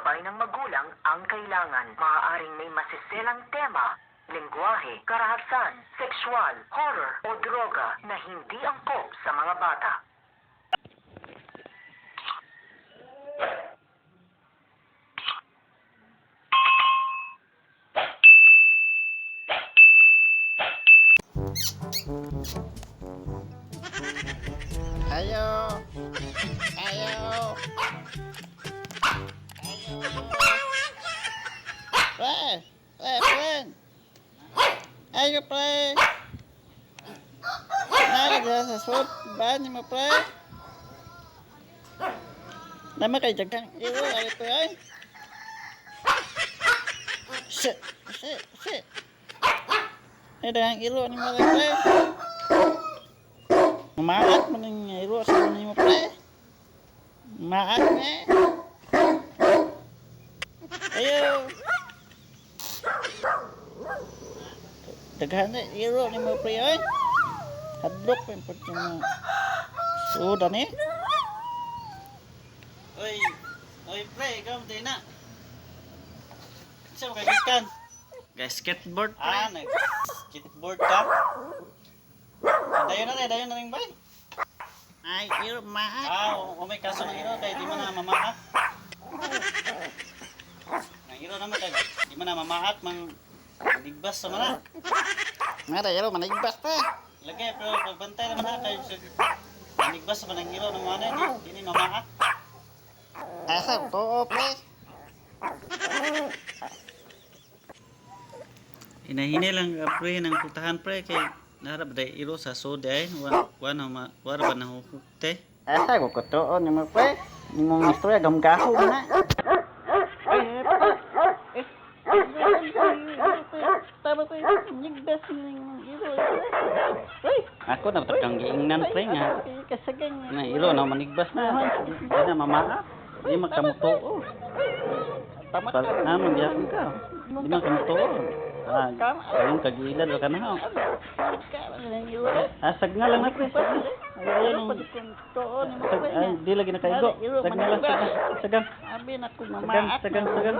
Gabay ng magulang ang kailangan. Maaaring may masiselang tema, lengguwahe, karahasan, sexual, horror o droga na hindi angkop sa mga bata. Ayo. Ayo. Ayo. Pre. Pre, pre. Ayo, pre. Nara sa sud ba ni mo, pre? Nama kay daghang iro ay pre ay. Shit, shit, shit. Ay, daghang iro ni mo pre. Maat man ang iro sa nimo pre. Maat ne. Ayo. Daghan na iro nimo pre oy. Hadlok pa pud mo. Suda ni. Oy, oy pre, ikaw din na. Sa mga gikan. Guys, skateboard pre. Ah, nag skateboard ka. Dayon na rin bay. Ay, iro maat. Ah, o may kaso ng iro kay di man na mamaak. Ang iro naman kay di man na mamaak mang ligbas sa mana. Mara iro manigbas pa. Lagay pero pagbantay naman ha kay manigbas sa manang iro ng mana di ni mamaak. Asa tuo pre. Inahini lang pre ng putahan pre kay narab day iro sa soda ay wa wa na ma wa ra ba na hukte. Asa ko tuo nimo pre. Nimong istorya gamgaho na. Ay, pre. Tama ko yung nigbas ng iro. Ay, Ako na kang giingnan pre nga. Kasagang Nga iro na manigbas na. Di na mamaak. Di magkamutuo. Tama Pal ah, magyapon ka. Di man kamutuo. Ah, ayun kagilad ra ka na. Oh. Ah, sagna lang na pre. Sagna. Ay, ayun. Sag, ay, di lagi nakaigo. Sagna lang, sagna. Sagang. Abi na ko Sagang, mamaak. sagang, sagang.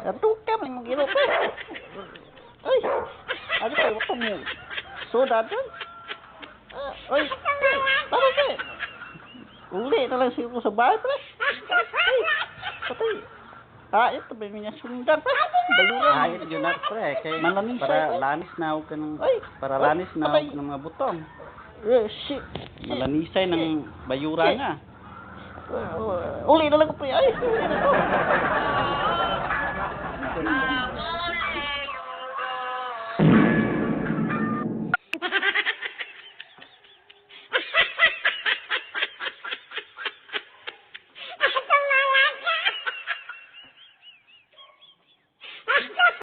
Ato ka man mong iro pre. Ay. Ano pa ko mo? Soda dun. Ay, tama pre. Uli na lang siguro sa bahay pre. Ay, patay. Ah, ito ba niya sundan pre? Bayuran. Ay, yun na pre. Kay, Malamis para siya, pre. lanis na og kanang Ay, para ay, lanis na patay. og ng mga butong. Eh, shit. Malanisay ng bayura nga. Uli na lang ko pre. Ay, uli na ko.